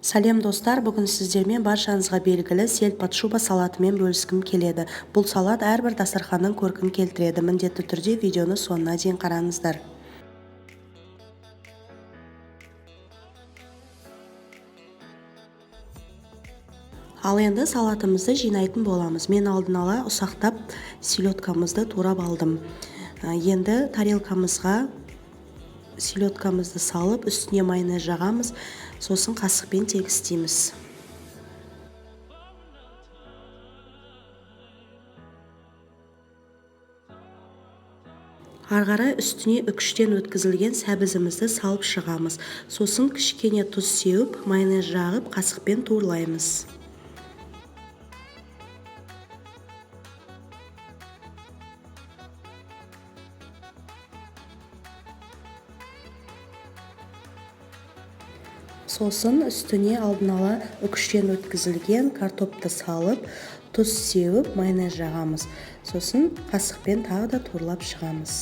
Сәлем, достар! Бүгін сіздермен баршаңызға белгілі сельдь под шубой салатымен бөліскім келеді. Бұл салат әрбір дастарханның көркін келтіреді. Міндетті түрде видеоны соңына дейін қараңыздар. Ал енді салатымызды жинайтын боламыз. Мен алдын ала ұсақтап селедкамызды турап алдым. Енді тарелкамызға селедкамызды салып, үстіне майонез жағамыз, сосын қасықпен тегістейміз. Ары қарай үстіне үкіштен өткізілген сәбізімізді салып шығамыз. Сосын кішкене тұз сеуіп, майонез жағып, қасықпен турлаймыз. Сосын үстіне алдын ала үкіштен өткізілген картопты салып, тұз сеуіп, майонез жағамыз. Сосын қасықпен тағы да турлап шығамыз.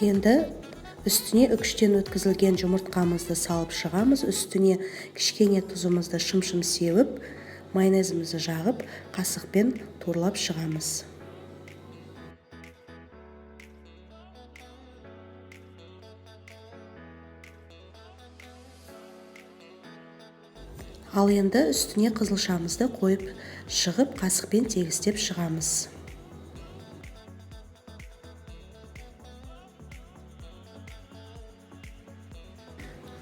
Енді үстіне үкіштен өткізілген жұмыртқамызды салып шығамыз. Үстіне кішкене тұзымызды шым-шым сеуіп, майонезімізді жағып, қасықпен турлап шығамыз. Ал енді үстіне қызылшамызды қойып шығып, қасықпен тегістеп шығамыз.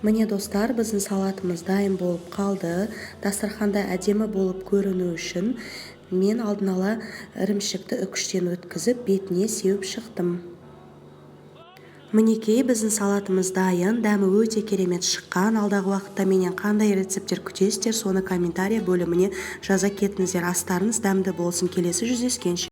Міне, достар, біздің салатымыз дайын болып қалды. Дастарханда әдемі болып көріну үшін мен алдын ала ірімшікті үкіштен өткізіп, бетіне сеуіп шықтым. Мінекей, біздің салатымыз дайын, дәмі өте керемет шыққан. Алдағы уақытта менен қандай рецепттер күтесіздер, соны комментария бөліміне жаза кетіңіздер. Астарыңыз дәмді болсын. Келесі жүздескенше.